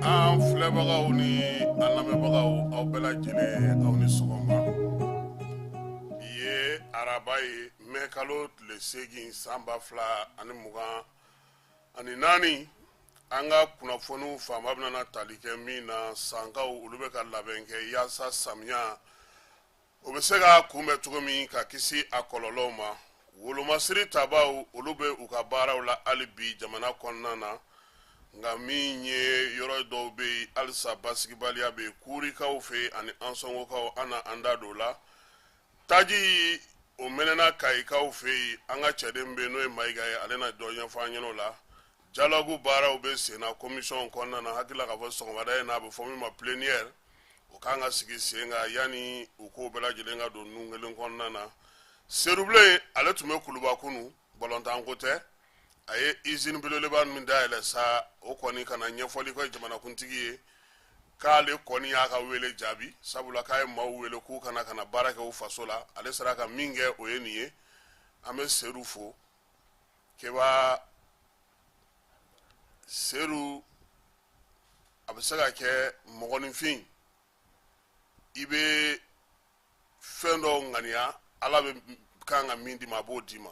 An filɛbagaw ni an lamɛnbagaw, aw bɛɛ lajɛlen, aw ni sɔgɔma. Bi ye araba ye, mɛ kalo tile 8, san 2024. An ka kunnafoniw fanba bɛna tali kɛ min na, sankaw olu bɛ ka labɛn kɛ yaasa samiya o bɛ se ka kunbɛn cogo min ka kisi a kɔlɔlɔw ma. Wolomasiri tabaw olu bɛ u ka baaraw la hali bi jamana kɔnɔna na, nka min ye yɔrɔ dɔw bɛ yen, halisa basigibaliya bɛ yen kurikaw fɛ yen ani ansɔngokaw. An na an da don o la. Taji o mɛnɛna kayikaw fɛ yen. An ka cɛden bɛ yen, n'o ye Mayiga ye, ale na dɔ ɲɛfɔ an ɲɛna o la. Dialogue baaraw bɛ sen na commission kɔnɔna na. Hakili la k'a fɔ sɔgɔmada in na, a bɛ fɔ min ma plénière, o kan ka sigi sen kan yanni u k'o bɛɛ lajɛlen ka don nun kelen kɔnɔna na. Serubilen, ale tun bɛ Kuluba kunu, balontan ko tɛ. A ye usine belebeleba min dayɛlɛ sa, o kɔni ka na ɲɛfɔli kɛ jamanakuntigi ye k'ale kɔni y'a ka wele jaabi, sabula k'a ye maaw wele k'u kana ka na baara kɛ u faso la. Ale sera ka min kɛ, o ye nin ye. An bɛ Seru fo. Keba Seru, a bɛ se ka kɛ mɔgɔninfin, i bɛ fɛn dɔw ŋaniya, Ala bɛ kan ka min d'i ma, a b'o d'i ma.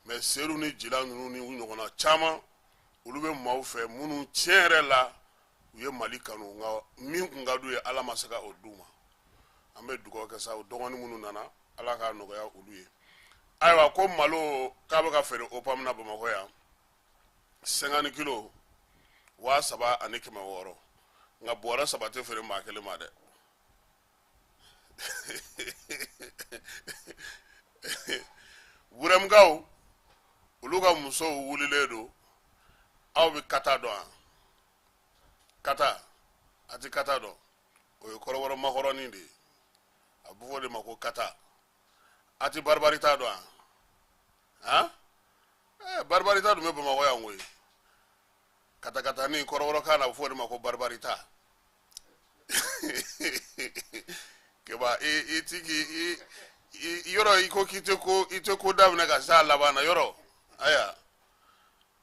Mais Seru ni Jila ninnu ni u ɲɔgɔnna caman, olu bɛ maaw fɛ minnu tiɲɛ yɛrɛ la u ye Mali kanu, nka min kun ka d'u ye, Ala ma se ka o d'u ma. An bɛ dugawu kɛ sa, o dɔgɔnin minnu nana, Ala k'a nɔgɔya olu ye. Ayiwa, ko malo k'a bɛ ka feere OPAM na Bamakɔ yan, 50 kilo, 3600. Nka bɔrɛ saba tɛ feere maa kelen ma dɛ. Burɛmukaw, olu ka musow wulilen don. Aw bɛ kata dɔn wa? Kata, a tɛ kata dɔn? O ye kɔrɔbɔrɔ makɔrɔni de ye, a bɛ fɔ o de ma ko kata. A tɛ baribarita dɔn wa? Han, baribarita dun bɛ Bamakɔ yan koyi. Katakatani, kɔrɔbɔrɔkan na, a bɛ fɔ o de ma ko baribarita. Keba, i ti k'i i yɔrɔ, i ko k'i tɛ ko, i tɛ ko daminɛ ka se a laban na yɔrɔ. Aya,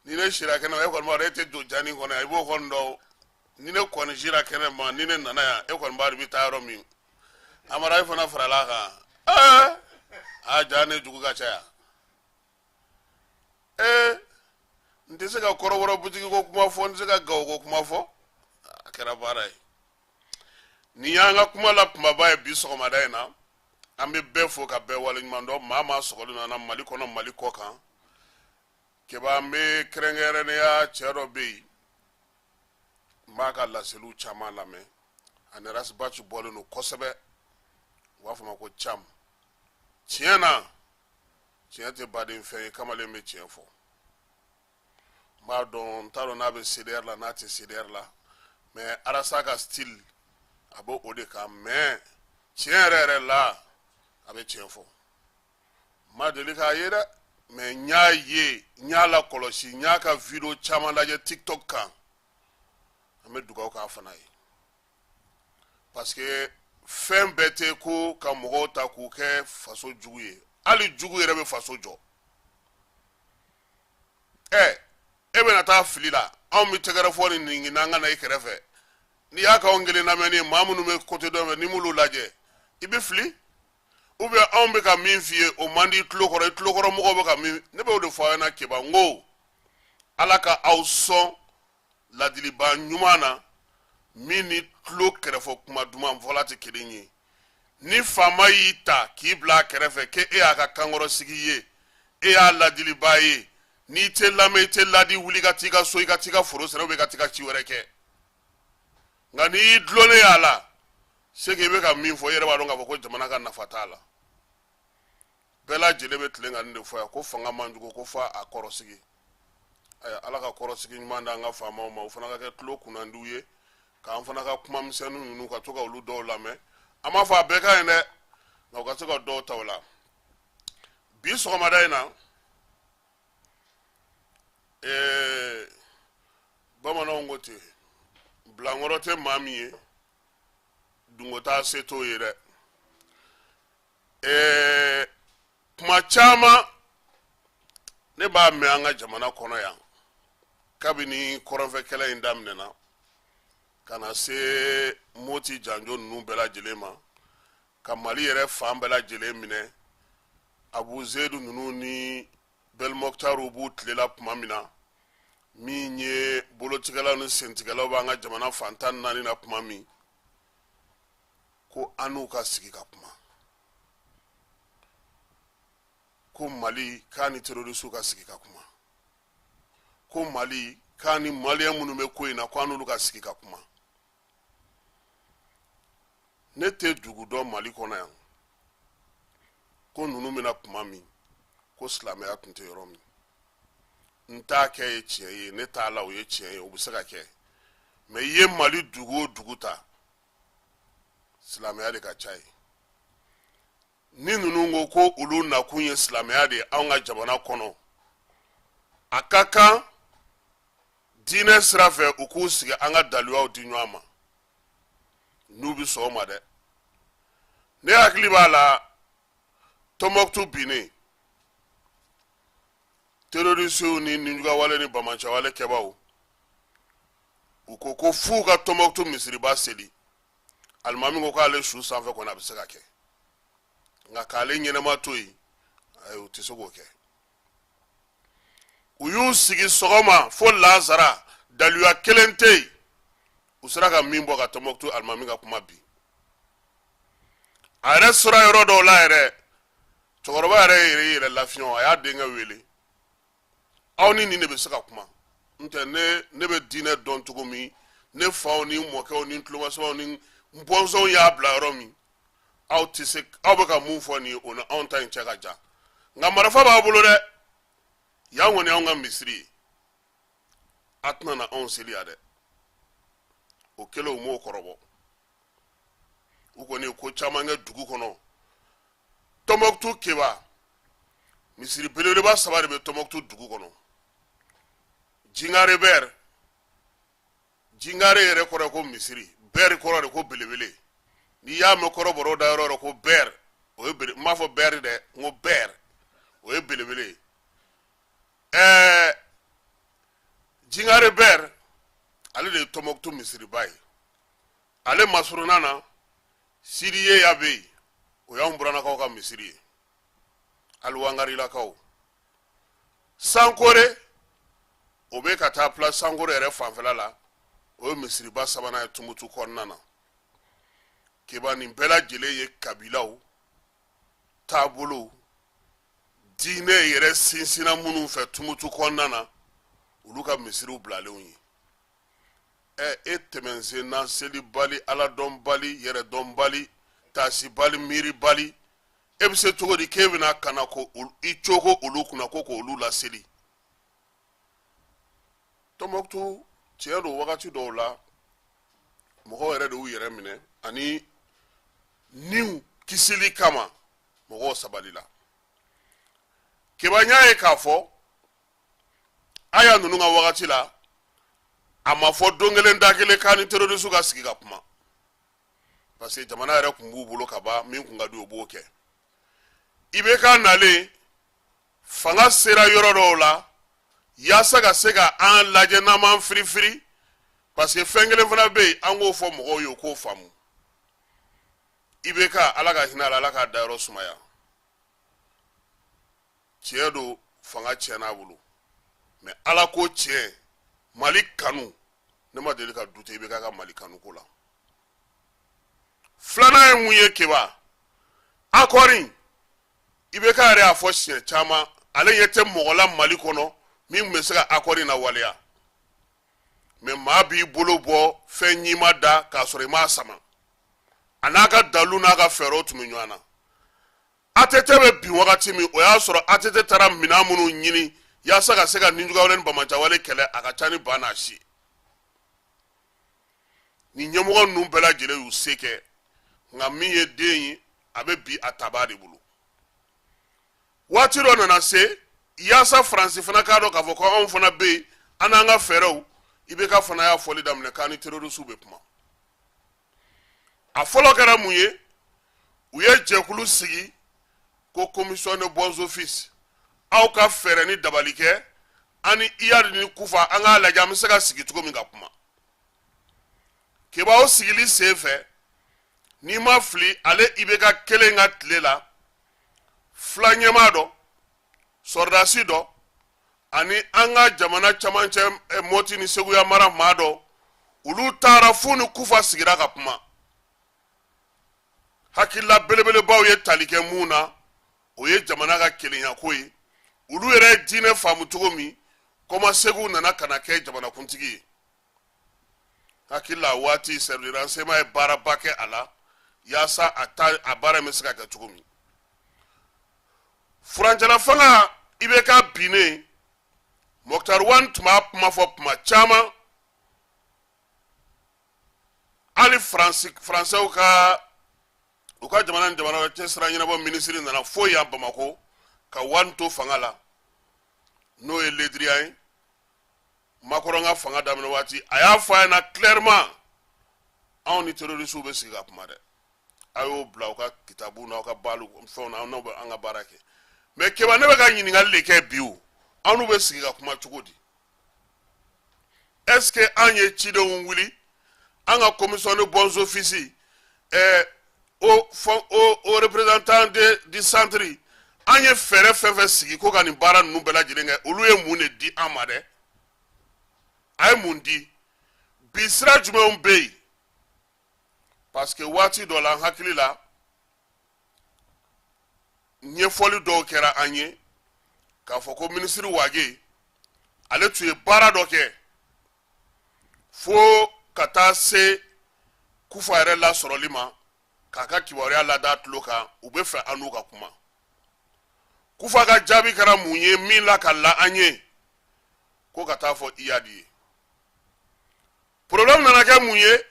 ni ne sira kɛnɛ ma, e kɔni b'a dɔn e tɛ don jani kɔnɔ yan, i b'o kɔni dɔn. Ni ne kɔni sira kɛnɛ ma, ni ne nana yan, e kɔni b'a dɔn i bɛ taa yɔrɔ min. Amara, e fana farala a kan. Ɛɛ, a ja ne jugu ka caya. Ee, n tɛ se ka kɔrɔbɔrɔ butigi ko kuma fɔ, n tɛ se ka gawo ko kuma fɔ, a kɛra baara ye. Nin y'an ka kuma la kumaba ye bi sɔgɔmada in na. An bɛ bɛɛ fo ka bɛɛ waleɲuman dɔn, maa maa sɔgɔlen nana Mali kɔnɔ, Mali kɔ kan. Keba, an bɛ kɛrɛnkɛrɛnnenya, cɛ dɔ bɛ yen, n b'a ka laseliw caman lamɛn, ani Ras Bath bɔlen don kosɛbɛ, u b'a fɔ ma ko Cam. Tiɲɛ na, tiɲɛ tɛ baden fɛn ye, kamalen bɛ tiɲɛ fɔ. N b'a dɔn, n t'a dɔn n'a bɛ CDR la, n'a tɛ CDR la, mais Arasa ka style a b'o o de kan. Mais tiɲɛ yɛrɛ yɛrɛ la, a bɛ tiɲɛ fɔ. N ma deli k'a ye dɛ, mais n y'a ye, n y'a lakɔlɔsi, n y'a ka video caman lajɛ TikTok kan. An bɛ dugawu k'a fana ye, parce que fɛn bɛɛ tɛ ko ka mɔgɔw ta k'u kɛ faso jugu ye. Hali jugu yɛrɛ bɛ faso jɔ. Ɛ, e bɛna taa fili la, anw bɛ tɛgɛrɛ fɔ ni nin n'an ka na i kɛrɛfɛ. N'i y'a k'anw kelen lamɛnni ye, maa minnu bɛ côté dɔ fɛ, n'i m'olu lajɛ, i bɛ fili, ou bien anw bɛ ka min f'i ye, o man di i tulo kɔrɔ, i tulo kɔrɔ mɔgɔw bɛ ka min. Ne b'o de fɔ aw ɲɛna Keba, n ko Ala ka aw sɔn ladiliba ɲuman na min ni tulo kɛrɛfɛ kuma duman fɔla tɛ kelen ye. Ni faama y'i ta k'i bila a kɛrɛfɛ k'e y'a ka kankɔrɔsigi ye, e y'a ladiliba ye, n'i tɛ lamɛn, i tɛ ladi, wuli ka t'i ka so, i ka t'i ka foro sɛnɛ, ou bien i ka t'i ka ci wɛrɛ kɛ. Nka n'i y'i dulonnen y'a la, c'est que i bɛ ka min fɔ, i yɛrɛ b'a dɔn k'a fɔ ko jamana ka nafa t'a la. Bɛɛ lajɛlen bɛ tilen ka nin de fɔ yan ko fanga man jugu, ko f'a a kɔrɔsigi. Ayiwa, Ala ka kɔrɔsigi ɲuman d'an ka faamaw ma, u fana ka kɛ tulo kunnandiw ye k'an fana ka kuma misɛnnin ninnu ka to ka olu dɔw lamɛn. An m'a fɔ a bɛɛ ka ɲi dɛ, nka u ka se ka dɔw ta o la. Bi sɔgɔmada in na, bamananw ko ten, bilankɔrɔ tɛ maa min ye, dungo taa se t'o ye dɛ. Kuma caman ne b'a mɛn an ka jamana kɔnɔ yan kabini kɔrɔnfɛ kɛlɛ in daminɛna ka na se Moti janjo ninnu bɛɛ lajɛlen ma, ka Mali yɛrɛ fan bɛɛ lajɛlen minɛ, Abu Zedu ninnu ni Belmoktaru b'u tile la tuma min na, min ye bolotigɛlaw ni sentigɛlaw b'an ka jamana fan 14 na tuma min, ko an n'u ka sigi ka kuma, ko Mali k'a ni terrorisiw ka sigi ka kuma, ko Mali k'a ni maliyɛn minnu bɛ ko in na, ko an n'olu ka sigi ka kuma. Ne tɛ dugu dɔn Mali kɔnɔ yan ko ninnu bɛna kuma min ko silamɛya tun tɛ yɔrɔ min. N t'a kɛ ye tiɲɛ ye, ne t'a la o ye tiɲɛ ye, o bɛ se ka kɛ, mais i ye Mali dugu o dugu ta, silamɛya de ka ca yen. Ni ninnu ko ko olu nakun ye silamɛya de ye anw ka jamana kɔnɔ, a ka kan diinɛ sira fɛ u k'u sigi an ka daluyaw di ɲɔgɔn ma, n'u bɛ sɔn o ma dɛ. Ne hakili b'a la, Tɔnbɔkutu binnen, terrorisiw ni ninjugawale ni bamancɛwale kɛbaw, u ko ko f'u ka Tɔnbɔkutu misiriba seli. Alimami ko k'ale su sanfɛ kɔni, a bɛ se ka kɛ, nka k'ale ɲɛnama to yen, ayi, u tɛ se k'o kɛ. U y'u sigi sɔgɔma fo lazara, daluya kelen tɛ yen u sera ka min bɔ ka Tɔnbɔkutu alimami ka kuma bin. A yɛrɛ sera yɔrɔ dɔw la yɛrɛ, cɛkɔrɔba yɛrɛ yɛrɛ yɛrɛ lafiɲɛ, a y'a denkɛ wele, aw ni nin de bɛ se ka kuma, n tɛ ne bɛ diinɛ dɔn cogo min, ne faw ni mɔkɛw ni tulomasamaw ni n bɔnsɔnw y'a bila yɔrɔ min, aw tɛ se, aw bɛ ka mun fɔ nin ye, o ni anw ta in cɛ ka jan, nka marifa b'a bolo dɛ, yan kɔni y'anw ka misiri ye, a tɛna na anw seli yan dɛ. O kɛlen, u m'o kɔrɔbɔ. U kɔni ye ko caman kɛ dugu kɔnɔ. Tɔnbɔkutu Keba, misiri belebeleba saba de bɛ Tɔnbɔkutu dugu kɔnɔ. Jingare bɛr, jingare yɛrɛ kɔrɔ ko misiri, bɛr kɔrɔ de ko belebele. N'i y'a mɛn kɔrɔbɔrɔw da yɔrɔ yɔrɔ ko bɛr, o ye bele, n m'a fɔ bɛr dɛ, n ko bɛr, o ye belebele ye. Jingare bɛr, ale de ye Tɔnbɔkutu misiriba ye. Ale masurunna na, Siriyeya bɛ yen, o y'anw burannakaw ka misiri ye, aliwangarilakaw. Sankore, o bɛ ka taa place Sankore yɛrɛ fanfɛla la, o ye misiriba sabanan ye Tumutu kɔnɔna na. Keba, nin bɛɛ lajɛlen ye kabilaw taabolow, diinɛ yɛrɛ sinsinna minnu fɛ Tumutu kɔnɔna na, olu ka misiriw bilalenw ye. E tɛmɛnsen na, selibali, aladɔnbali, yɛrɛdɔnbali, taasibali, miiribali, e bɛ se cogo di k'e bɛna ka na ko i cogo olu kunna ko k'olu laseli Tɔnbɔkutu? Tiɲɛ don, wagati dɔw la mɔgɔw yɛrɛ de y'u yɛrɛ minɛ ani niw kisili kama, mɔgɔw sabalila. Keba, n y'a ye k'a fɔ Aya ninnu ka wagati la, a ma fɔ don kelen da kelen k'a ni terroriste ka sigi ka kuma, parce que jamana yɛrɛ tun b'u bolo ka ban, min kun ka di o b'o kɛ. IBK nalen fanga sera yɔrɔ dɔw la, yaasa ka se ka an lajɛ n'an m'an firifiri. Parce que fɛn kelen fana bɛ yen, an k'o fɔ mɔgɔw ye, u k'o faamu. IBK, Ala ka hinɛ a la, Ala k'a dayɔrɔ sumaya. Tiɲɛ don, fanga tiɲɛna a bolo, mais Ala ko tiɲɛ, Mali kanu, ne ma deli ka douter IBK ka Mali kanu ko la. Filanan ye mun ye? Keba, accord in, IBK yɛrɛ y'a fɔ siɲɛ caman, ale ɲɛ tɛ mɔgɔ la Mali kɔnɔ min tun bɛ se ka accord in lawaleya. Mais maa b'i bolo bɔ fɛn ɲima da k'a sɔrɔ i m'a sama. A n'a ka dalu n'a ka fɛɛrɛw tun bɛ ɲɔgɔn na. ATT bɛ bin wagati min, o y'a sɔrɔ ATT taara minɛn minnu ɲini yaasa ka se ka nijuguyawale ni banbaanciwale kɛlɛ, a ka ca ni ba n'a si. Ni ɲɛmɔgɔ ninnu bɛɛ lajɛlen y'u se kɛ, nka min ye den ye, a bɛ bi a tabaa de bolo. Waati dɔ nana se, yaasa Faransi fana k'a dɔn k'a fɔ ko anw fana bɛ yen, an n'an ka fɛɛrɛw. IBK fana y'a fɔli daminɛ k'an ni terrorisiw bɛ kuma. A fɔlɔ kɛra mun ye? U ye jɛkulu sigi ko commission de bons offices. Aw ka fɛɛrɛ ni dabali kɛ, an ni Iyad ni Kufa, an k'a lajɛ an bɛ se ka sigi cogo min ka kuma. Keba, o sigili sen fɛ, n'i ma fili, ale IBK kelen ka tile la, fila ɲɛmaa dɔ, sɔrɔdasi dɔ, ani an ka jamana camancɛ Mɔti ni Seguya mara maa dɔ, olu taara f'u ni Kufa sigira ka kuma. Hakilila belebelebaw ye tali kɛ mun na? O ye jamana ka kelenyako ye. Olu yɛrɛ ye diinɛ faamu cogo min, Kɔmasegu nana ka na kɛ jamanakuntigi ye. Hakili la, waati service de renseignement ye baaraba kɛ a la yaasa a ta a baara in bɛ se ka kɛ cogo min. Furancɛla fanga IBK binnen, Moctar Ouane tun b'a kuma fɔ kuma caman. Hali Faransɛw ka u ka jamana ni jamana cɛ sira ɲɛnabɔ minisiri nana fo yan Bamakɔ ka Ouane to fanga la, n'o ye Le Drian ye. Macron ka fanga daminɛ waati, a y'a fɔ a ɲɛna clairement: anw ni terrorisiw bɛ sigi ka kuma dɛ, a y'o bila aw ka kitabu n'aw ka balu fɛnw na, aw n'aw bɛ an ka baara kɛ. Mais Keba, ne bɛ ka ɲininkali de kɛ bi. O anw n'u bɛ sigi ka kuma cogo di? Est ce que an ye cidenw wuli, an ka commission de bons offices, o représentant du centre, an ye fɛɛrɛ fɛn fɛn sigi ko ka nin baara ninnu bɛɛ lajɛlen kɛ, olu ye mun de di an ma dɛ? A ye mun di bi? Sira jumɛnw bɛ yen? Parce que waati dɔ la, an hakili la, ɲɛfɔli dɔw kɛra an ye k'a fɔ ko minisiri Wage, ale tun ye baara dɔ kɛ fo ka taa se Kufa yɛrɛ lasɔrɔli ma, k'a ka kibaruya lada tulo kan, u bɛ fɛ an n'u ka kuma. Kufa ka jaabi kɛra mun ye min la ka la an ye ko ka taa fɔ Iyad ye? Problème nana kɛ mun ye?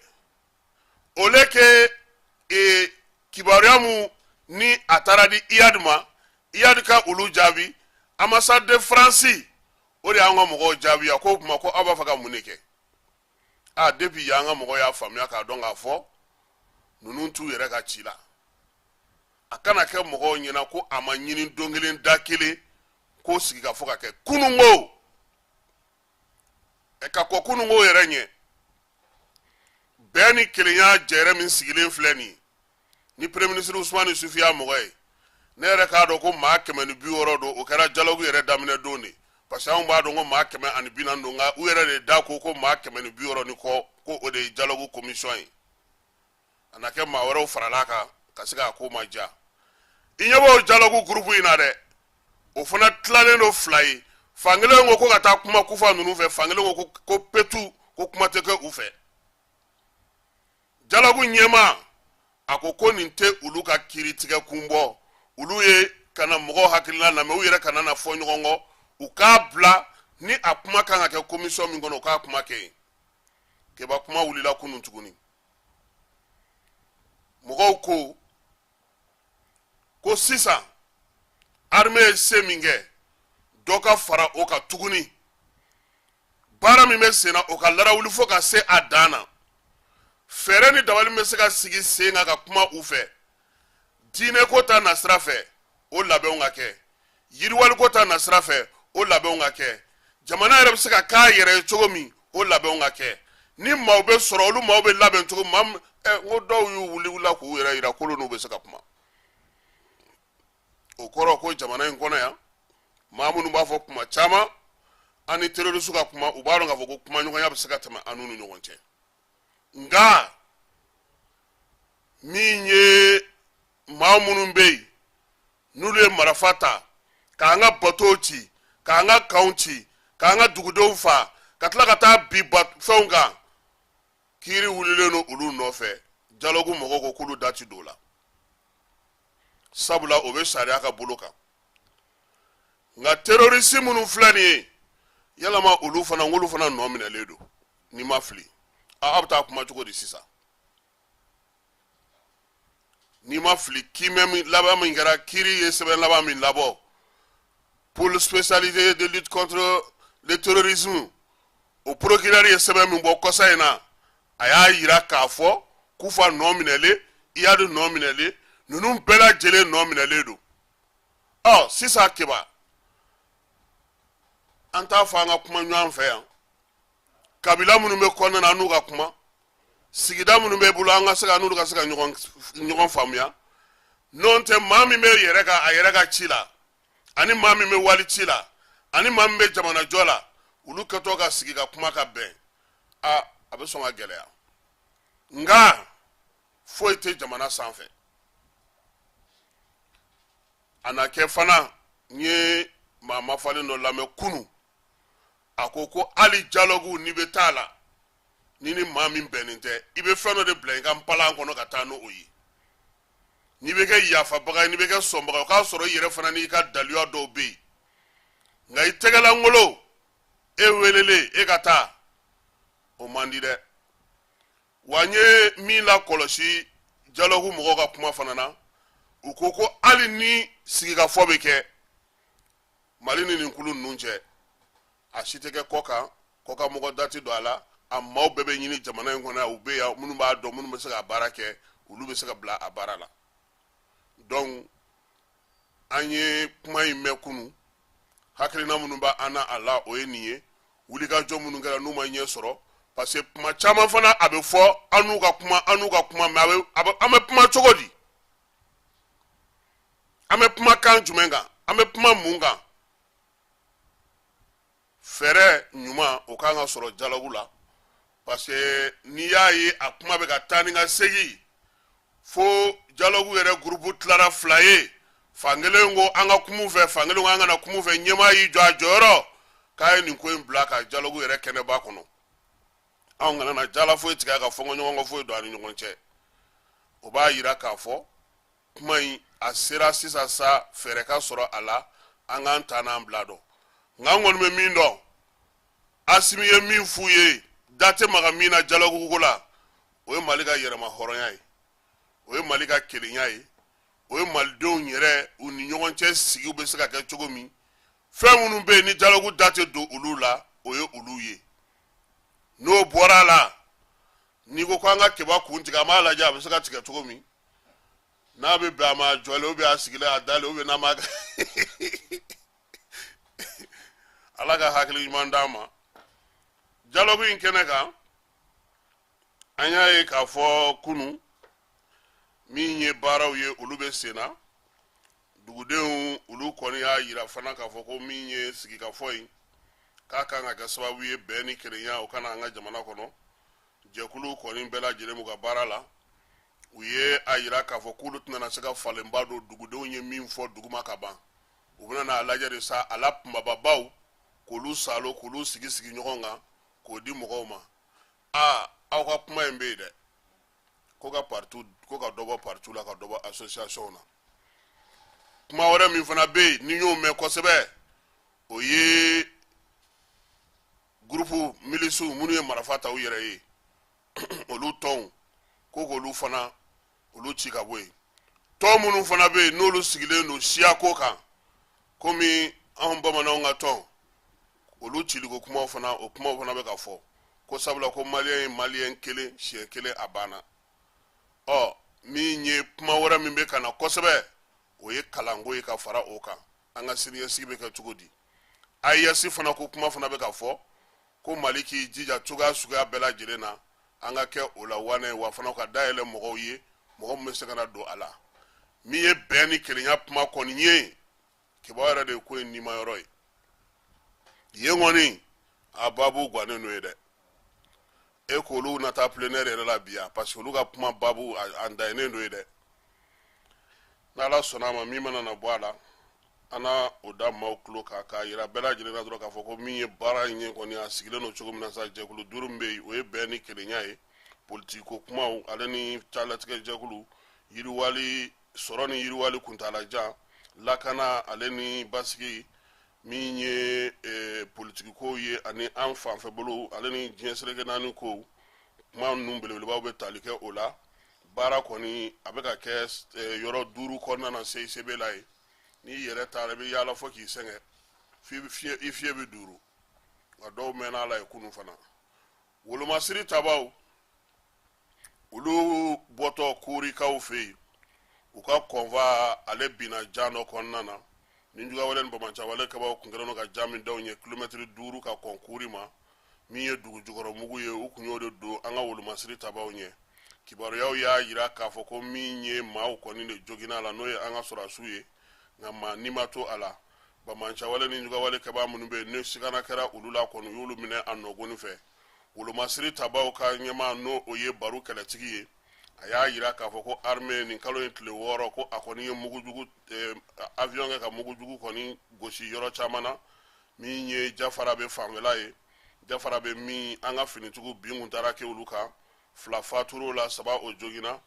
Au lieu que kibaruya mun ni a taara di Iyad ma, Iyad ka olu jaabi, ambassade de France o de y'an ka mɔgɔw jaabi. A ko o tuma ko aw b'a fɛ ka mun de kɛ? A depuis y'an ka mɔgɔw y'a faamuya k'a dɔn k'a fɔ ninnu t'u yɛrɛ ka ci la. A kana kɛ mɔgɔw ɲɛna ko a ma ɲini don kelen da kelen k'o sigi ka fɔ ka kɛ kununko ka kɔ kununko yɛrɛ ɲɛ. Bɛn ni kelenya jɛrɛ min sigilen filɛ nin ye, ni premier ministre Usumani Isufu y'a mɔgɔ ye, ne yɛrɛ k'a dɔn ko maa 160 don. O kɛra dialogue yɛrɛ daminɛ don de, parce que anw b'a dɔn ko maa 140 don, nka u yɛrɛ de da ko maa 160 ni kɔ, ko o de ye dialogue commission ye. A na kɛ maa wɛrɛw farala a kan ka se k'a ko ma diya. I ɲɛ b'o dialogue groupe in na dɛ, o fana tilalen don fila ye. Fankelen ko ko ka taa kuma Kufa ninnu fɛ, fankelen ko ko petu, ko kuma tɛ kɛ u fɛ. Dialogue ɲɛmaa a ko ko nin tɛ olu ka kiiritigɛ kun bɔ, olu ye ka na mɔgɔw hakilina lamɛn, u yɛrɛ kana na fɔ ɲɔgɔn kɔ, u k'a bila ni a kuma kan ka kɛ commission min kɔnɔ, u k'a kuma kɛ yen. Keba, kuma wulila kunun tuguni. Mɔgɔw ko ko sisan armée ye se min kɛ, dɔ ka fara o kan tuguni. Baara min bɛ sen na, o ka larawuli fo ka se a dan na. Fɛɛrɛ ni dabali min bɛ se ka sigi sen kan ka kuma u fɛ, diinɛko ta nasira fɛ, o labɛnw ka kɛ, yiriwaliko ta nasira fɛ, o labɛnw ka kɛ, jamana yɛrɛ bɛ se ka k'a yɛrɛ ye cogo min, o labɛnw ka kɛ. Ni maaw bɛ sɔrɔ, olu maaw bɛ labɛn cogo maa n ko dɔw y'u wuli wula k'u yɛrɛ yira k'olu n'u bɛ se ka kuma. O kɔrɔ ko jamana in kɔnɔ yan, maa minnu b'a fɔ kuma caman an ni terroriste ka kuma, u b'a dɔn k'a fɔ ko kumaɲɔgɔnya bɛ se ka tɛmɛ an n'u ni ɲɔgɔn cɛ. Nka min ye maa minnu bɛ yen n'olu ye marifa ta k'an ka batow ci, k'an ka kanw ci, k'an ka dugudenw faa, ka tila ka taa bin fɛnw kan, kiiri wulilen don olu nɔfɛ. Dialogue mɔgɔw ko k'olu da ti don o la, sabula o bɛ sariya ka bolo kan. Nka terroriste minnu filɛ nin ye, yalama olu fana, olu fana nɔ minɛlen don. N'i ma fili, aw bɛ taa kuma cogo di sisan? N'i ma fili, kiimɛ min laban min kɛra, kiiri ye sɛbɛn laban min labɔ, pôle spécialisé de lutte contre le terrorisme, o procureur ye sɛbɛn min bɔ kɔsa in na, a y'a yira k'a fɔ Kufa nɔ minɛlen, Iyad nɔ minɛlen, ninnu bɛɛ lajɛlen nɔ minɛlen don. Ɔ sisan Keba, an t'a fɔ an ka kuma ɲɔgɔn fɛ yan, kabila minnu bɛ kɔnɔna na, an n'u ka kuma, sigida minnu bɛ bolo, an ka se ka n'olu ka se ka ɲɔgɔn faamuya. N'o tɛ, maa min bɛ yɛrɛ ka a yɛrɛ ka ci la, ani maa min bɛ wali ci la, ani maa min bɛ jamana jɔ la, olu kɛtɔ ka sigi ka kuma ka bɛn, a bɛ sɔn ka gɛlɛya. Nka foyi tɛ jamana sanfɛ. A na kɛ fana, n ye maa mafalen dɔ lamɛn kunu, a ko ko hali dialogue, n'i bɛ taa la, ni ni maa min bɛnnen tɛ, i bɛ fɛn dɔ de bila i ka npalan kɔnɔ ka taa n'o ye. N'i bɛ kɛ yafabaga ye, n'i bɛ kɛ sɔnbaga ye, o k'a sɔrɔ i yɛrɛ fana n'i ka daluya dɔw bɛ yen. Nka i tɛgɛlankolon, e welelen e ka taa, o man di dɛ. Wa n ye min lakɔlɔsi dialogue mɔgɔw ka kuma fana na, u ko ko hali ni sigikafɔ bɛ kɛ Mali ni nin kulu ninnu cɛ, a si tɛ kɛ kɔ kan, kɔkan mɔgɔ da tɛ don a la. A maaw bɛɛ bɛ ɲini jamana in kɔnɔ yan, u bɛ yan, minnu b'a dɔn, minnu bɛ se ka baara kɛ, olu bɛ se ka bila a baara la. Donc an ye kuma in mɛn kunu, hakilina minnu bɛ an na a la, o ye nin ye. Wulikajɔ minnu kɛra n'u ma ɲɛ sɔrɔ, parce que kuma caman fana a bɛ fɔ an n'u ka kuma, an n'u ka kuma, mais an bɛ kuma cogo di? An bɛ kuma kan jumɛn kan? An bɛ kuma mun kan? Fɛɛrɛ ɲuman o kan ka sɔrɔ dialogue la, parce que n'i y'a ye a kuma bɛ ka taa ni ka segin fo dialogue yɛrɛ groupe tilara fila ye, fankelen ko an ka kuma fɛ, fankelen ko an kana kuma fɛ, ɲɛmaa y'i jɔ a jɔyɔrɔ k'a ye nin ko in bila ka dialogue yɛrɛ kɛnɛba kɔnɔ, anw kana na jala foyi tigɛ ka fɔnkɔ ɲɔgɔn kɔ foyi don an ni ɲɔgɔn cɛ. O b'a yira k'a fɔ kuma in a sera sisan sa, fɛɛrɛ ka sɔrɔ a la, an k'an ta n'an bila dɔn. Nka an kɔni bɛ min dɔn, Asimi ye min f'u ye, da tɛ maga min na dialogue ko la, o ye Mali ka yɛrɛma hɔrɔnya ye, o ye Mali ka kelenya ye, o ye malidenw yɛrɛ u ni ɲɔgɔn cɛ sigiw bɛ se ka kɛ cogo min. Fɛn minnu bɛ yen ni dialogue da tɛ don olu la, o ye olu ye. N'o bɔra a la, n'i ko ko an ka Keba kun tigɛ, an b'a lajɛ a bɛ se ka tigɛ cogo min n'a bɛ bɛn a ma, a jɔlen ou bien a sigilen, a dalen, ou bien n'a ma. Ala ka hakili ɲuman d'an ma. Dialogue in kɛnɛ kan, an y'a ye k'a fɔ kunu min ye baaraw ye, olu bɛ sen na. Dugudenw olu kɔni y'a yira fana k'a fɔ ko min ye sigikafɔ in, k'a kan ka kɛ sababu ye bɛn ni kelenya o ka na an ka jamana kɔnɔ. Jɛkulu kɔni bɛɛ lajɛlen b'u ka baara la. U ye a yira k'a fɔ k'olu tɛna se ka falenba don dugudenw ye min fɔ duguma ka ban. U bɛna n'a lajɛ de sa, a la kunbababaw k'olu salo, k'olu sigi sigi ɲɔgɔn kan, k'o di mɔgɔw ma. Aa, aw ka kuma in bɛ yen dɛ, ko ka parti, ko ka dɔ bɔ parti la, ka dɔ bɔ association na. Kuma wɛrɛ min fana bɛ yen ni n y'o mɛn kosɛbɛ, o ye groupe milisiw minnu ye marifa ta u yɛrɛ ye, olu tɔnw, ko k'olu fana olu ci ka bɔ yen. Tɔn minnu fana bɛ yen n'olu sigilen don siyako kan, komi anw bamananw ka tɔn, olu ciliko kumaw fana, o kumaw fana bɛ ka fɔ, ko sabula ko maliyɛn ye maliyɛn kelen, siɲɛ kelen a banna. Ɔ min ye kuma wɛrɛ min bɛ ka na kosɛbɛ, o ye kalanko ye ka fara o kan, an ka siniɲɛsigi bɛ kɛ cogo di? AES fana ko kuma fana bɛ ka fɔ. Ko Mali k'i jija cogoya suguya bɛɛ lajɛlen na, an ka kɛ o la wanɛ, wa fana ka dayɛlɛ mɔgɔw ye, mɔgɔ min bɛ se ka na don a la. Min ye bɛn ni kelenya kuma kɔni ye, kibaru yɛrɛ de ye ko in nimayɔrɔ ye. Yen kɔni a babu gannen n'o ye dɛ. E k'olu na taa plénière yɛrɛ la bi yan, parce que olu ka kuma babu a daɲɛnen don ye dɛ. N'Ala sɔnna a ma, min mana na bɔ a la, an na o da maaw tulo kan, k'a yira bɛɛ lajɛlen na dɔrɔn k'a fɔ ko min ye baara in ye kɔni, a sigilen don cogo min na sa, jɛkulu 5 min bɛ yen, o ye bɛn ni kelenya ye, politiko kumaw ale ni calatigɛ jɛkulu, yiriwali sɔrɔ ni yiriwali kuntalajan, lakana ale ni basigi, min ye politikikow ye ani an fanfɛ bolo ale ni diɲɛ seleke naani kow. Kuma ninnu belebelebaw bɛ tali kɛ o la. Baara kɔni a bɛ ka kɛ yɔrɔ 5 kɔnɔna na CICB la yen. N'i yɛrɛ taara, i bɛ yaala fɔ k'i sɛgɛn, i fiye bɛ duuru, nka dɔw mɛnna a la yen kunun fana. Wolomasiri tabaw, olu bɔtɔ Kourikaw fɛ yen, u ka convoi ale binna jan dɔ kɔnɔna na. Ni jugawale ni bamancawale kɛbaw kun kɛlen don ka jan min da u ɲɛ kilomɛtiri 5 ka kɔn Kouri ma, min ye dugu jukɔrɔ mugu ye, u kun y'o de don an ka wolomasiri tabaw ɲɛ. Kibaruyaw y'a yira k'a fɔ ko min ye maaw kɔni de joginna a la, n'o ye an ka sɔrɔdasiw ye, nka maa ni ma to a la. Bamancawale ni jugawale kɛbaa minnu bɛ yen, ni sigana kɛra olu la kɔni, u y'olu minɛ a nɔgɔni fɛ. Wolomasiri tabaw ka ɲɛmaa, n'o o ye Baru Kɛlɛtigi ye, a y'a yira k'a fɔ ko armée nin kalo in tile 6, ko a kɔni ye mugujugu avion kɛ ka mugujugu kɔni gosi yɔrɔ caman na. Min ye Jafara bɛ fanfɛla ye, Jafara bɛ min, an ka finitigiw bin kun taara kɛ olu kan, 2 fatur'o la, 3 o joginna,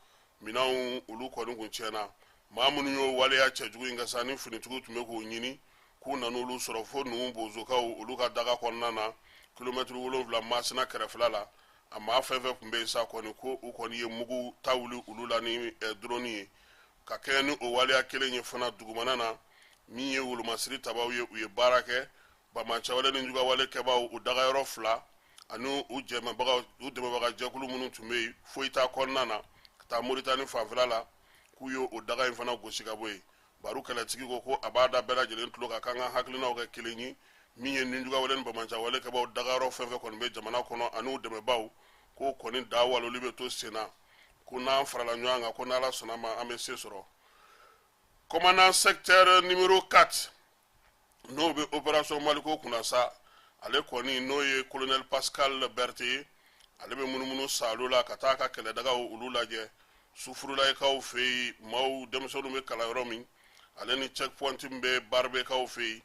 minɛnw olu kɔni kun tiɲɛna. Maa minnu y'o waleya cɛjugu in kɛ sa, ni finitigiw tun bɛ k'o ɲini, k'u nan'olu sɔrɔ fo Nuhu Bozokaw olu ka daga kɔnɔna na, kilomɛtiri 7 Masina kɛrɛfɛla la. A maa fɛn fɛn tun bɛ yen sa kɔni, ko u kɔni ye mugu ta wuli olu la ni drone ye. Ka kɛɲɛ ni o waleya kelen ye fana, dugumana na, min ye wolomasiri tabaw ye, u ye baara kɛ bamancɛwale ni jugawale kɛbaw u dagayɔrɔ 2 ani u jɛmɛbagaw, u dɛmɛbaga jɛkulu minnu tun bɛ yen foyi t'a kɔnɔna na ka taa Moritani fanfɛla la, k'u ye o daga in fana gosi ka bɔ yen. Baru Kɛlɛtigi ko ko a b'a da bɛɛ lajɛlen tulo kan, k'an ka hakilinaw kɛ kelen ye. Min ye ninjugawale ni bamancɛwale kɛbaw dagayɔrɔ fɛn fɛn kɔni bɛ jamana kɔnɔ ani u dɛmɛbaw, k'o kɔni da waloli bɛ to sen na, ko n'an farala ɲɔgɔn kan, ko n'Ala sɔnna ma, an bɛ se sɔrɔ. Commandant secteur numéro 4, n'o bɛ opération Maliko kunna sa, ale kɔni n'o ye colonel Pascal Berthe ye, ale bɛ munumunu Salo la ka taa a ka kɛlɛdagaw olu lajɛ, Sufurulayikaw fɛ yen, maaw denmisɛnninw bɛ kalan yɔrɔ min, ale ni checkpoint min bɛ Barbekaw fɛ yen,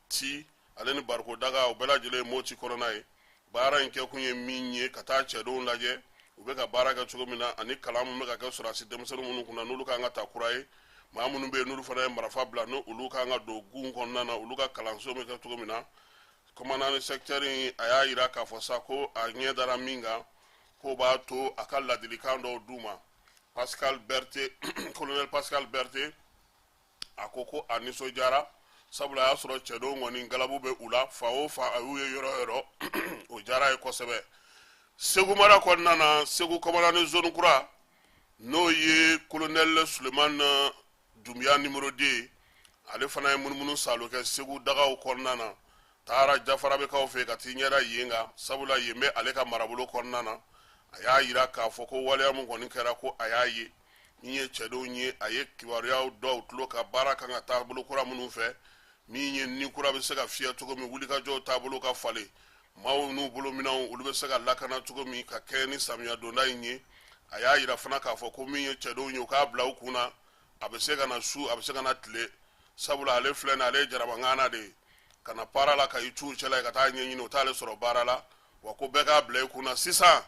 ti ale ni Barikodaga, o bɛɛ lajɛlen ye Moti kɔnɔna ye. Baara in kɛkun ye min ye, ka taa cɛdenw lajɛ u bɛ ka baara kɛ cogo min na, ani kalan min bɛ ka kɛ sɔrɔdasi denmisɛnnin minnu kunna, n'olu kan ka ta kura ye, maa minnu bɛ yen n'olu fana ye marifa bila, n'olu kan ka don gun kɔnɔna na, olu ka kalanso bɛ kɛ cogo min na. Commandant secteur in, a y'a yira k'a fɔ sa ko a ɲɛ dara min kan, k'o b'a to a ka ladilikan dɔw d'u ma. Pascal Berthe, colonel Pascal Berthe, a ko ko a nisɔndiyara, sabula a y'a sɔrɔ cɛdenw kɔni galabu bɛ u la fan o fan, a y'u ye yɔrɔ o yɔrɔ, o diyara ye kosɛbɛ. Segu mara kɔnɔna na, Segu commandant de zone kura, n'o ye colonel Sulemani Dunbiya numéro 2, ale fana ye munumunu salo kɛ Segu dagaw kɔnɔna na, taara Jafarabekaw fɛ ka t'i ɲɛda yen kan, sabula yen bɛ ale ka marabolo kɔnɔna na. A y'a yira k'a fɔ ko waleya min kɔni kɛra, ko a y'a ye min ye cɛdenw ye, a ye kibaruyaw dɔw tulo ka baara kan ka taabolo kura minnu fɛ, min ye ni kura bɛ se ka fiyɛ cogo min, wulikajɔw taabolo ka falen, maaw n'u bolominɛnw olu bɛ se ka lakana cogo min, ka kɛɲɛ ni samiya donda in ye. A y'a yira fana k'a fɔ ko min ye cɛdenw ye, u k'a bila u kun na, a bɛ se ka na su, a bɛ se ka na tile, sabula ale filɛ nin, ale ye jarabaŋana de ye, ka na baara la ka i cu cɛla ye ka taa ɲɛɲini, o t'ale sɔrɔ baara la. Wa ko bɛɛ k'a bila i kun na sisan,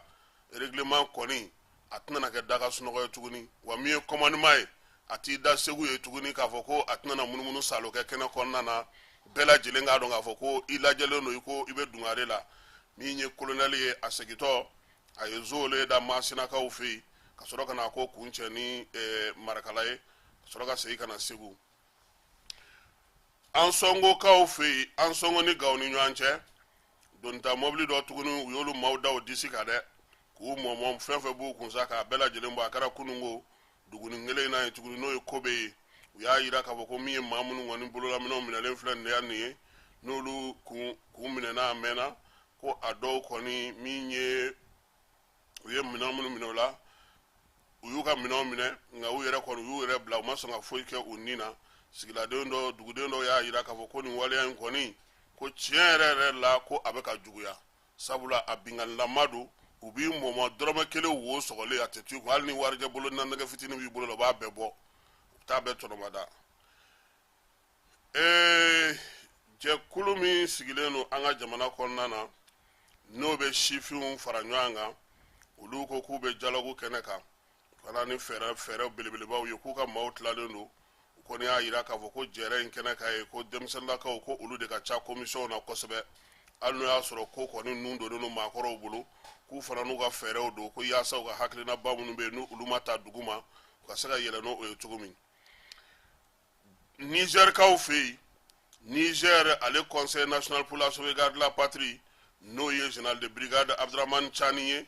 règlement kɔni a tɛna na kɛ daga sunɔgɔ ye tuguni. Wa min ye commandement ye, a t'i da Segu ye tuguni k'a fɔ ko a tɛna na munumunu salo kɛ kɛnɛ kɔnɔna na. Bɛɛ lajɛlen k'a dɔn k'a fɔ ko i lajɛlen don i ko i bɛ dungare la. Min ye kolonɛli ye, a segintɔ, a ye zole da Masinakaw fɛ yen, ka sɔrɔ ka na ko kuncɛ ni Marakala ye, ka sɔrɔ ka segin ka na Segu. Ansɔngokaw fɛ yen, Ansɔngo ni Gawo ni ɲɔgɔn cɛ, donita mɔbili dɔ tuguni, u y'olu maaw da u disi kan dɛ, k'u mɔmɔ, fɛn fɛn b'u kun sa k'a bɛɛ lajɛlen bɔ. A kɛra kununko dugunin kelen in na yen tuguni, n'o ye Kobe ye. U y'a yira k'a fɔ ko min ye maa minnu kɔni bololaminɛw minɛlen filɛ nin ye, n'olu kun minɛna a mɛnna. Ko a dɔw kɔni min ye u ye minɛn minnu minɛ o la, u y'u ka minɛnw minɛ, nka u yɛrɛ kɔni u y'u yɛrɛ bila, u ma sɔn ka foyi kɛ u ni na. Sigiladen dɔ, duguden dɔw y'a jira k'a fɔ ko nin waleya in kɔni, ko tiɲɛ yɛrɛ yɛrɛ la, ko a bɛ ka juguya, sabula a binkanilama don. U b'i mɔmɔ, dɔrɔmɛ kelen wo sɔgɔlen a tɛ to i kun. Hali ni warijɛ bolo na nɛgɛ fitinin b'i bolo la, u b'a bɛɛ bɔ, u bɛ taa bɛɛ tɔnɔmada. Jɛkulu min sigilen don an ka jamana kɔnɔna na, n'o bɛ sifinw fara ɲɔgɔn kan, olu ko k'u bɛ dialogue kɛnɛ kan fana ni fɛɛrɛ belebelebaw ye, k'u ka maaw tilalen don. U kɔni y'a jira k'a fɔ ko jɛrɛ in kɛnɛ kan ye, ko denmisɛnninlakaw, ko olu de ka ca commission na kosɛbɛ, hali n'o y'a sɔrɔ ko kɔni nun donnen don maakɔrɔw bolo, k'u fana n'u ka fɛɛrɛw don, ko yaasa u ka hakilinaba minnu bɛ yen, n'olu ma ta dugu ma, u ka se ka yɛlɛ n'o ye cogo min. Nizɛrikaw fɛ yen, Niger ale Conseil national pour la sauvegarde de la patrie, n'o ye général de brigade Abdramane Tiani ye,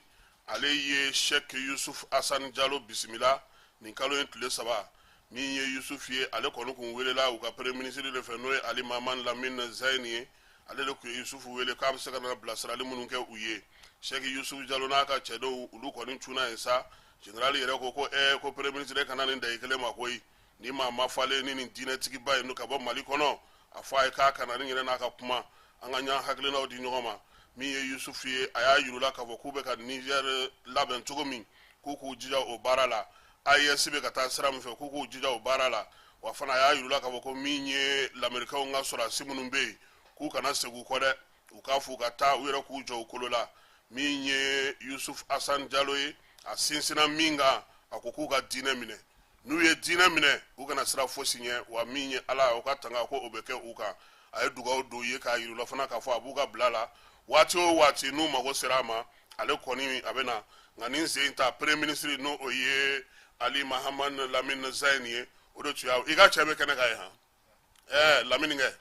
ale ye Cheikh Yusuf Hassan Jalo bisimila nin kalo in tile 3. Min ye Yusuf ye, ale kɔni kun welela u ka premier ministre de fɛ, n'o ye Ali Mahaman Lamine Zeine ye. Ale de tun ye Yusuf wele k'a bɛ se ka na bilasirali minnu kɛ u ye. Cheikh Yusuf Jalo n'a ka cɛdenw, olu kɔni cunna yen sa. Général yɛrɛ ko ko ko premier ministre kana nin da i kelen ma koyi, ni maa ma falen ni nin diinɛtigiba ye ka bɔ Mali kɔnɔ, a fɔ a ye k'a kana ni yɛrɛ n'a ka kuma, an ka ɲɔgɔn hakilinaw di ɲɔgɔn ma. Min ye Yusuf ye, a y'a yir'u la k'a fɔ k'u bɛ ka Niger labɛn cogo min, k'u k'u jija o baara la. AES bɛ ka taa sira min fɛ, k'u k'u jija o baara la. Wa fana a y'a yir'u la k'a fɔ ko min ye lamɛrikaw ka sɔrɔdasi minnu bɛ yen, k'u kana segin u kɔ dɛ, u k'a f'u ka taa, u yɛrɛ k'u jɔ u kolo la. Min ye Yusuf Hassan Jalo ye, a sinsinna min kan, a ko k'u ka diinɛ minɛ. N'u ye diinɛ minɛ, u kana siran fosi ɲɛ. Wa min ye Ala, o ka tanga ko o bɛ kɛ u kan. A ye dugawu don ye k'a yir'u la fana k'a fɔ a b'u ka bila la waati o waati, n'u mago sera a ma, ale kɔni a bɛ na. Nka nin sen ta, premier ministre, n'o o ye Ali Mahaman Lamine Zeine ye, o de tun y'a i ka cɛ bɛ kɛnɛ kan ye han. Lamini kɛ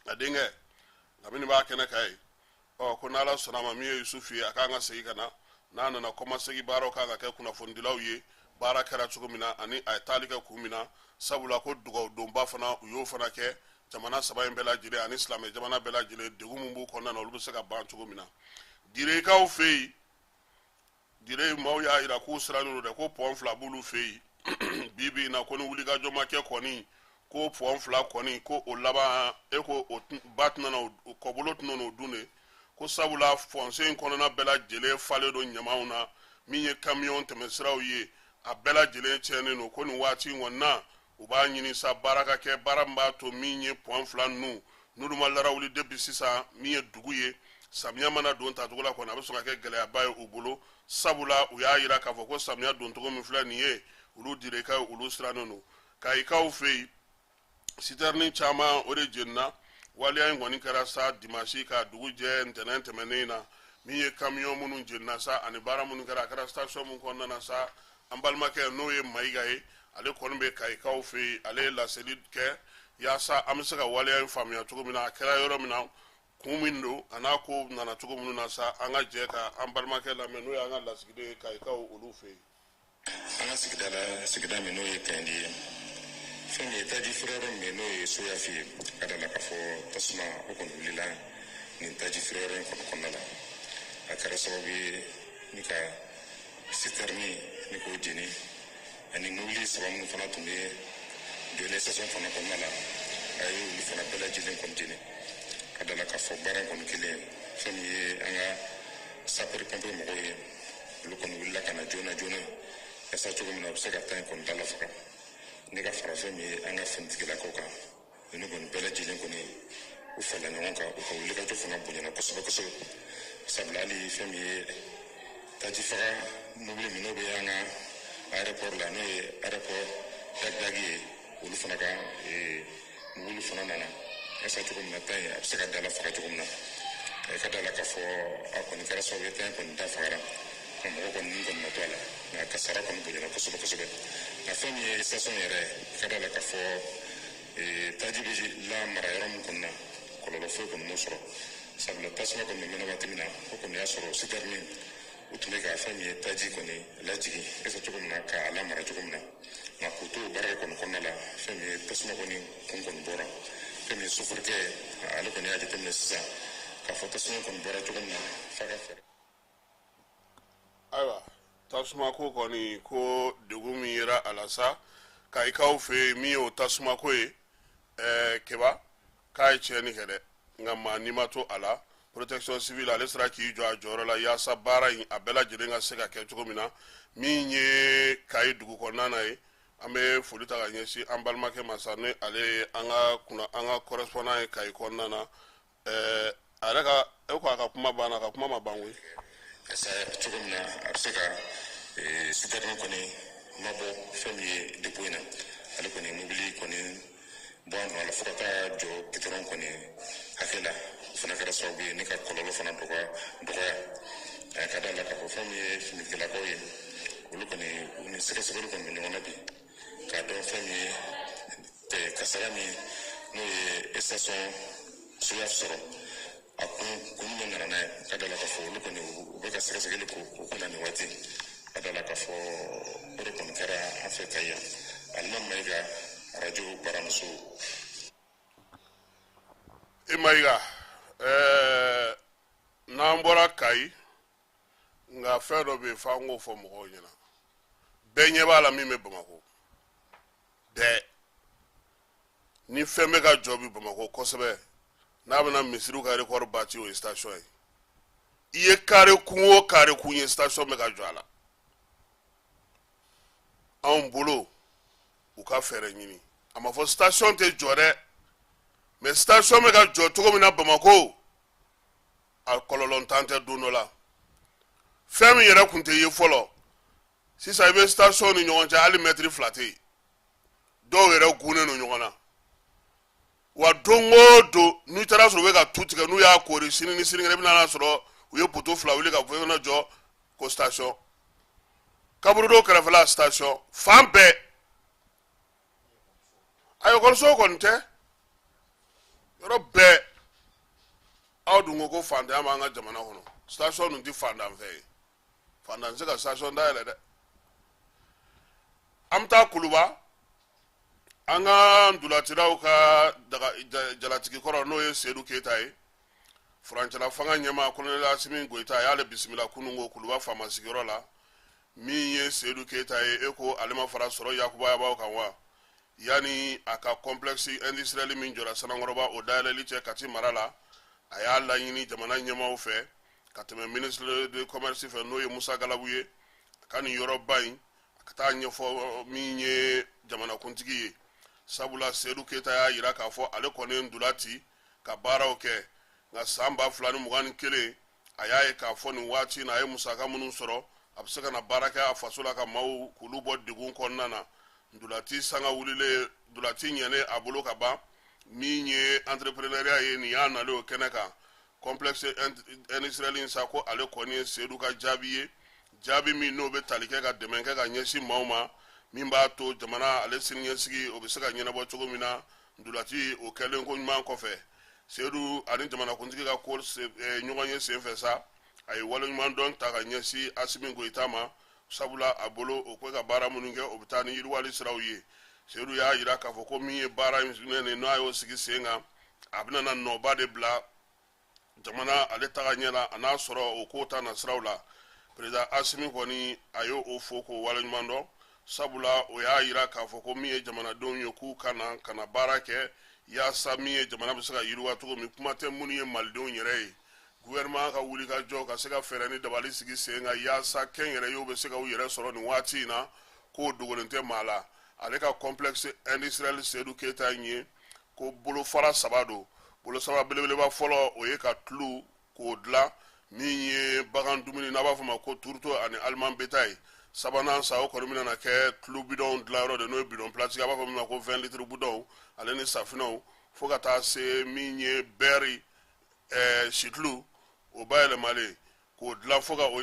a denkɛ Lamini b'a kɛnɛ kan ye. Ɔ ko n'Ala sɔnna a ma, min ye Yusufu ye, a kan ka segin ka na. N'a nana, kɔmasegin baaraw kan ka kɛ kunnafonidilaw ye, baara kɛra cogo min na ani a ye taali kɛ kun min na, sabula ko dugawudonba fana, u y'o fana kɛ jamana saba in bɛɛ lajɛlen ani silamɛ jamana bɛɛ lajɛlen, degun min b'u kɔnɔna na, olu bɛ se ka ban cogo min na. Direkaw fɛ yen, Dire maaw y'a jira k'u sirannen don dɛ, ko pɔn 2 b'olu fɛ yen bi bi in na, ko ni wulikajɔ ma kɛ kɔni, ko pɔn 2 kɔni, ko o laban e ko o ba tɛna na, o kɔbolo tɛna n'o dun de, ko sabula pɔnsen in kɔnɔna bɛɛ lajɛlen falen don ɲamanw na. Min ye kamiyɔn tɛmɛsiraw ye, a bɛɛ lajɛlen tiɲɛnen don. Ko nin waati in kɔni na, u b'a ɲini sa baara ka kɛ, baara min b'a to min ye pɔn 2 ninnu, n'olu ma larawuli depuis sisan, min ye dugu ye, samiya mana don tacogo la kɔni, a bɛ sɔn ka kɛ gɛlɛyaba ye u bolo, sabula u y'a jira k'a fɔ ko samiya doncogo min filɛ nin ye, olu Direkaw, olu sirannen don. Kayikaw fɛ yen, sitɛrini caman o de jenina. Waleya in kɔni kɛra sa dimansi ka dugu jɛ ntɛnɛn tɛmɛnen na. Min ye kamiyɔn minnu jenina sa ani baara minnu kɛra, a kɛra station min kɔnɔna na sa, an balimakɛ, n'o ye Mayiga ye, ale kɔni bɛ Kayikaw fɛ yen, ale ye laseli kɛ yaasa an bɛ se ka waleya in faamuya cogo min na, a kɛra yɔrɔ min na, kun min don, a n'a ko nana cogo minnu na sa. An ka jɛ ka an balimakɛ lamɛn, n'o y'an ka lasigiden ye Kayikaw olu fɛ yen. An ka sigida la, sigida min n'o ye Kayindi ye, fɛn min ye taji feere yɔrɔ min n'o ye Soyafi ye, ka da la k'a fɔ tasuma o kɔni wulila nin taji feere yɔrɔ in kɔni kɔnɔna la. A kɛra sababu ye ni ka sitɛrini ni k'o jeni, ani mobili 3 minnu fana tun bɛ jɔlen station fana kɔnɔna la, a ye olu fana bɛɛ lajɛlen kɔni jeni. Ka da la k'a fɔ baara in kɔni kelen, fɛn min ye an ka sapeur pompier mɔgɔw ye, olu kɔni wulila ka na joona joona yasa cogo min na u bɛ se ka taa in kɔni da lafaga, ne ka fara fɛn min ye an ka finitigilakaw kan. Ninnu kɔni bɛɛ lajɛlen kɔni u farala ɲɔgɔn kan, u ka wulikajɔ fana bonyana kosɛbɛ kosɛbɛ, sabula hali fɛn min ye taji faga mobili min n'o bɛ an ka aéroport la, n'o ye aéroport dagidagi ye, olu fana ka mobili fana nana yasa cogo min na ta in a bɛ se ka da lafaga cogo min na. Ka da la k'a fɔ a kɔni kɛra sababu ye, ta in kɔni da fagara, nka mɔgɔ kɔni ni kɔni ma to a la, nka kasara kɔni bonyana kosɛbɛ kosɛbɛ. Nka fɛn min ye station yɛrɛ, ka da la k'a fɔ taji bɛ lamara yɔrɔ min kɔni na, kɔlɔlɔ foyi kɔni m'o sɔrɔ, sabula tasuma kɔni bɛ mɛnɛ waati min na, o kɔni y'a sɔrɔ sitɛrini u tun bɛ ka fɛn min ye taji kɔni lajigin yasa cogo min na k'a lamara cogo min na. Nka k'u to o baara kɔni kɔnɔna la, fɛn min ye tasuma kɔni kun kɔni bɔra. Fɛn min ye sofɛrikɛ, ale kɔni y'a jateminɛ sisan K'a fɔ tasuma kɔni bɔra cogo min na, f'a ka fɛɛrɛ. Ayiwa, tasumako kɔni, ko degun min yera a la sa Kayikaw fɛ yen, min y'o tasumako ye, Keba k'a ye tiɲɛni kɛ dɛ, nka maa ni ma to a la. Protection civile ale sera k'i jɔ a jɔyɔrɔ la yaasa baara in a bɛɛ lajɛlen ka se ka kɛ cogo min na. Min ye Kayi dugu kɔnɔna na ye, an bɛ foli ta ka ɲɛsin an balimakɛ ma sa, ni ale ye an ka kunna an ka correspondant ye Kayi kɔnɔna na. A yɛrɛ ka, e ko a ka kuma banna, a ka kuma ma ban koyi. Sa cogo min na a bɛ se ka citerne kɔni mabɔ fɛn min ye dépôt in na, ale kɔni mobili kɔni bɔ a nɔ la fo ka taa jɔ gitɔrɔn kɔni hakɛ la. O fana kɛra sababu ye ni ka kɔlɔlɔ fana dɔgɔya. Ka da la k'a fɔ fɛn min ye finitigilakaw ye, olu kɔni u ni sɛgɛsɛgɛli kɔni bɛ ɲɔgɔn na bi k'a dɔn fɛn min ye kasara min n'o ye station SOYAF sɔrɔ, a kun min nana n'a ye. Ka da la k'a fɔ olu kɔni u bɛ ka sɛgɛsɛgɛli k'o o kunna nin waati. Ka da la k'a fɔ o de kɔni kɛra an fɛ Kayi yan. Alima Mayiga, Arajo Baramuso. I Mayiga, n'an bɔra Kayi, nka fɛn dɔ bɛ yen f'an k'o fɔ mɔgɔw ɲɛna. Bɛɛ ɲɛ b'a la min bɛ Bamakɔ bɛɛ, ni fɛn bɛ ka jɔ bi Bamakɔ kosɛbɛ, n'a bɛna misiriw ka record battre, o ye station ye. I ye kare kun o kare kun ye, station bɛ ka jɔ a la. Anw bolo, u ka fɛɛrɛ ɲini. A ma fɔ station tɛ jɔ dɛ, mais station bɛ ka jɔ cogo min na Bamakɔ, a kɔlɔlɔntan tɛ. Don dɔ la, fɛn min yɛrɛ kun tɛ ye fɔlɔ, sisan i bɛ station ni ɲɔgɔn cɛ, hali mɛtiri 2 tɛ yen. Dɔw yɛrɛ gunnen don ɲɔgɔn na wa. Don o don, n'i taara sɔrɔ u bɛ ka tu tigɛ, n'u y'a koori, sini ni sinikɛnɛ, i bɛna sɔrɔ u ye poto 2 wuli ka fɛn jɔ ko station. Kaburudo kɛrɛfɛla, station fan bɛɛ. A ekɔliso kɔni tɛ yɔrɔ bɛɛ. Aw dun ko ko fantanya b'an ka jamana kɔnɔ. Station ninnu tɛ fantan fɛ ye, fantan tɛ se ka station dayɛlɛ dɛ. An bɛ taa Kuluba, an ka ntolacilaw ka jalatigi kɔrɔ, n'o ye Seyidu Keyita ye, furancɛla fanga ɲɛmaa Kolonɛli Asimi Goyita a y'ale bisimila kunun ko Kuluba faama sigiyɔrɔ la. Min ye Seyidu Keyita ye, e ko ale ma fara sɔrɔ yakubayabaw kan wa? Yanni a ka complexe industriel min jɔra Sanankɔrɔba, o dayɛlɛli cɛ Kati mara la, a y'a laɲini jamana ɲɛmaaw fɛ ka tɛmɛ ministre de commerce fɛ, n'o ye Musa Galabu ye, a ka nin yɔrɔba in, a ka taa ɲɛfɔ min ye jamanakuntigi ye. Sabula Seyidu Keyita y'a yira k'a fɔ ale kɔni ye ntola ci ka baaraw kɛ, nka san 2021, a y'a ye k'a fɔ nin waati in na, a ye musaka minnu sɔrɔ, a bɛ se ka na baara kɛ a faso la ka maaw k'olu bɔ degun kɔnɔna na. Ntolati sanga wulilen, ntolati ɲɛnen a bolo ka ban, min ye entrepreneuriat ye, nin y'a nalen o kɛnɛ kan. Complexe industriel in sa, ko ale kɔni ye Seyidu ka jaabi ye, jaabi min n'o bɛ tali kɛ ka dɛmɛ kɛ ka ɲɛsin maaw ma, min b'a to jamana ale siniɲɛsigi o bɛ se ka ɲɛnabɔ cogo min na. Ntolati o kɛlen ko ɲuman kɔfɛ, Seyidu ani jamanakuntigi ka ko ɲɔgɔn ye senfɛ sa, a ye waleɲuman dɔn ta ka ɲɛsin Asimi Goyita ma, sabula a bolo, o bɛ ka baara minnu kɛ, o bɛ taa ni yiriwali siraw ye. Seyidu y'a yira k'a fɔ ko min ye baara in n'a y'o sigi sen kan, a bɛna na nɔba de bila jamana ale taga ɲɛ la, a n'a sɔrɔ o ko ta na siraw la. Président Asimi kɔni, a ye o fo k'o waleɲuman dɔn, sabula o y'a yira k'a fɔ ko min ye jamanadenw ye, k'u ka na ka na baara kɛ yaasa min ye jamana bɛ se ka yiriwa cogo min. Kuma tɛ minnu ye malidenw yɛrɛ ye, gouvernement ka wuli ka jɔ ka se ka fɛɛrɛ ni dabali sigi sen kan yaasa kɛnyɛrɛyew bɛ se ka u yɛrɛ sɔrɔ nin waati in na, k'o dogolen tɛ maa la. Ale ka complexe industriel Seyidu Keyita in ye, ko bolofara 3 don. Bolosaba belebeleba fɔlɔ, o ye ka tulu k'o dilan, min ye bagan dumuni n'a b'a fɔ ma ko tourteau ani aliment bétail. Sabanan sa, o kɔni bɛna na kɛ tulu bidɔnw dilanyɔrɔ de, n'o ye bidɔn plastique, a b'a fɔ min ma ko 20 litres bidɔnw ale ni safinɛw, fo ka taa se min ye beurre, situlu, o bayɛlɛmalen k'o dilan fo ka o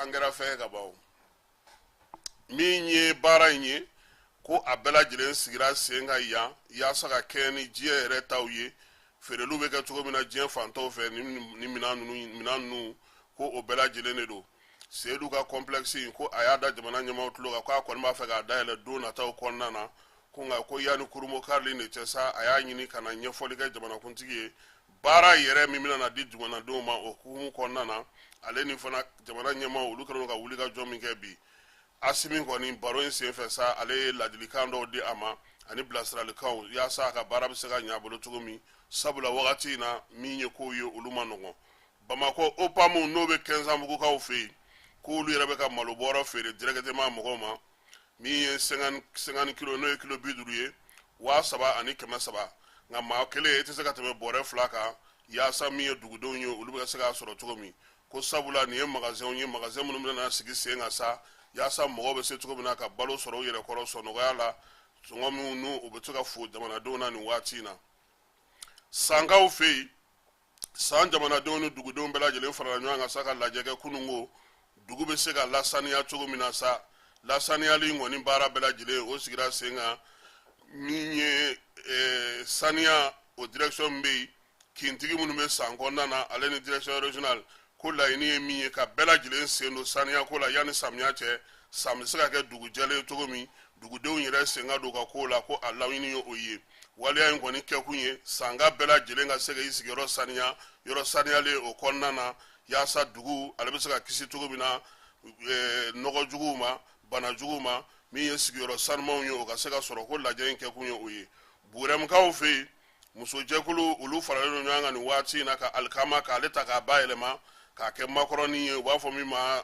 an kɛra fɛn ka ban. Min ye baara in ye, ko a bɛɛ lajɛlen sigira sen kan yan yaasa ka kɛɲɛ ni diɲɛ yɛrɛ taw ye, feereliw bɛ kɛ cogo min na diɲɛ fantɔw fɛ ni minɛn ninnu, ko o bɛɛ lajɛlen de don. Seyidu ka complexe in, ko a y'a da jamana ɲɛmaaw tulo kan k'a kɔni b'a fɛ k'a dayɛlɛ don nataw kɔnɔna na. Ko nka ko yanni kurunbonkarili nin cɛ sa, a y'a ɲini ka na ɲɛfɔli kɛ jamanakuntigi ye baara yɛrɛ min bɛna na di jamanadenw ma o hukumu kɔnɔna na. Ale ni fana jamana ɲɛmaaw, olu kɛlen don ka wulikajɔ min kɛ bi. Asimi kɔni baro in senfɛ sa, ale ye ladilikan dɔw di a ma ani bilasiralikanw yaasa a ka baara bɛ se ka ɲɛ a bolo cogo min, sabula wagati in na min ye kow ye, olu ma nɔgɔn. Bamakɔ OPAM, n'o bɛ Kɛnzanbugukaw fɛ yen, k'olu yɛrɛ bɛ ka malobɔrɔ feere directement mɔgɔw ma. Min ye 50 kilo, n'o ye kilo 50 ye, 3300. Nka maa kelen, e tɛ se ka tɛmɛ bɔrɛ 2 kan, yaasa min ye dugudenw ye, olu bɛ se k'a sɔrɔ cogo min. Ko sabula nin ye magasinw ye, magasin minnu bɛna sigi sen kan sa, yaasa mɔgɔw bɛ se cogo min na ka balo sɔrɔ u yɛrɛ kɔrɔ sɔnɔgɔya la, sɔngɔ minnu n'u u bɛ se ka fo jamanadenw na nin waati in na. Sankaw fɛ yen, san jamanadenw ni dugudenw bɛɛ lajɛlen farala ɲɔgɔn kan sa ka lajɛ kɛ kununko, dugu bɛ se ka lasaniya cogo min na sa. Lasaniyali in kɔni baara bɛɛ lajɛlen, o sigira sen kan. Min ye saniya, o direction min bɛ yen, kintigi minnu bɛ san kɔnɔna na, ale ni direction régionale, ko laɲini ye min ye, ka bɛɛ lajɛlen sen don saniya ko la yanni samiya cɛ, san bɛ se ka kɛ dugu jɛlen ye cogo min, dugudenw yɛrɛ sen ka don ka ko la. Ko a laɲini ye o ye. Waleya in kɔni kɛkun ye sanka bɛɛ lajɛlen ka se ka i sigiyɔrɔ saniya, yɔrɔ saniyalen o kɔnɔna na, yaasa dugu ale bɛ se ka kisi cogo min na nɔgɔ juguw ma, bana juguw ma. Min ye sigiyɔrɔ sanumanw ye, o ka se ka sɔrɔ. Ko lajɛ in kɛkun ye o ye. Burɛmukaw fɛ yen, musojɛkulu, olu faralen don ɲɔgɔn kan nin waati in na ka alikama k'ale ta k'a bayɛlɛma k'a kɛ makɔrɔni ye, u b'a fɔ min ma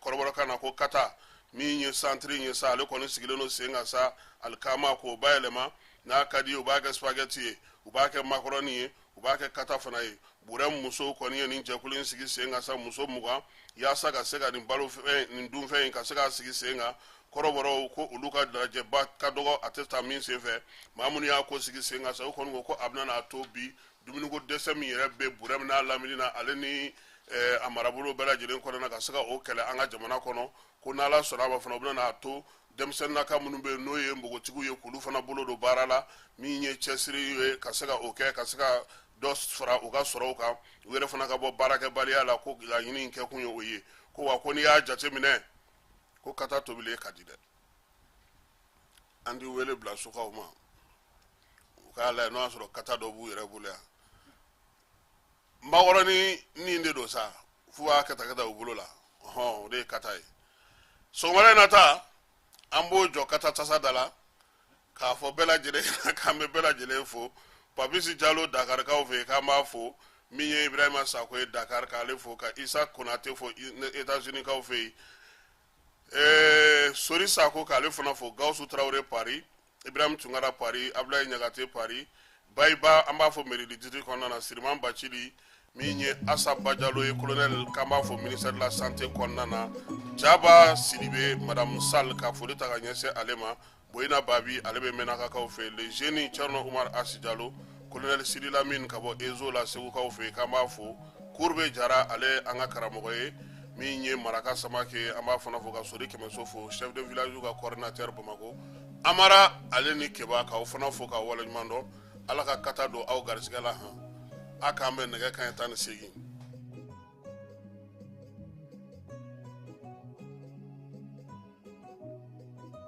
kɔrɔbɔrɔkan na ko kata. Min ye santiri ye sa, ale kɔni sigilen don sen kan sa, alikama k'o bayɛlɛma. N'a ka di, u b'a kɛ spaghetti ye, u b'a kɛ makɔrɔni ye, u b'a kɛ kata fana ye. Burɛmu musow kɔni ye nin jɛkulu in sigi sen kan sa, muso 20, yaasa ka se ka nin balofɛn, nin dunfɛn in, ka se k'a sigi sen kan. Kɔrɔbɔrɔw ko olu ka lajɛba ka dɔgɔ, a tɛ taa min sen fɛ. Maa minnu y'a ko sigi sen kan sa, u kɔni ko ko a bɛna n'a to bi dumuniko dɛsɛ min yɛrɛ bɛ Burɛmu n'a lamini na, ale ni a marabolo bɛɛ lajɛlen kɔnɔna, ka se ka o kɛlɛ an ka jamana kɔnɔ. Ko n'Ala sɔnna a ma fana, u bɛna n'a to denmisɛnninnaka minnu bɛ yen, n'o ye npogotigiw ye, k'olu fana bolo don baara la. Min ye cɛsiri ye ka se ka o kɛ, ka se ka dɔ fara u ka sɔrɔw kan, u yɛrɛ fana ka bɔ baarakɛbaliya la. Ko laɲini in kɛkun ye o ye. Ko wa ko n'i y'a jateminɛ, ko kata tobilen ka di dɛ. An ti wele bila sokaw ma, u k'a lajɛ n'o y'a sɔrɔ kata dɔ b'u yɛrɛ bolo yan. Makɔrɔni nin de don sa, f'u b'a kɛta kɛta u bolo la. Ɔhɔn, o de ye kata ye. Sɔgɔmada in na ta, an b'o jɔ kata tasa da la k'a fɔ bɛɛ lajɛlen k'an bɛ bɛɛ lajɛlen fo. Papisi Jalo, Dakarikaw fɛ yen, k'an b'a fo. Min ye Ibrahima Sako ye Dakar, k'ale fo, ka Isa Konate fo États-Unis kaw fɛ yen, Sori Sako, k'ale fana fo, Gawusu Tarawele Paris, Ibrahim Tunkara Paris, Abulayi Ɲagate Paris, Bayiba, an b'a fɔ mairie du district kɔnɔna na, Siriman Bacili. Min ye Asa Bajalo ye, colonel, k'an b'a fɔ ministère de la santé kɔnɔna na, Jaba Sidibe, madame Sall, ka foli ta ka ɲɛsin ale ma. Boyina Babi, ale bɛ Mɛnakakaw fɛ. Le jeune Thierno Umar Asi Jalo, colonel Sidi Lamine ka bɔ Ezo la Segukaw fɛ, k'an b'a fo. Kurube Jara, ale an ka karamɔgɔ ye. Min ye Maraka Samake, an b'a fana fo, ka Sori Kɛmɛso fo, chef de village ka coordinateur Bamakɔ, Amara, ale ni Keba, k'aw fana fo k'aw waleɲuman dɔn. Ala ka kata don aw garisigɛ la. Han, a k'an bɛn nɛgɛ kanɲɛ 18.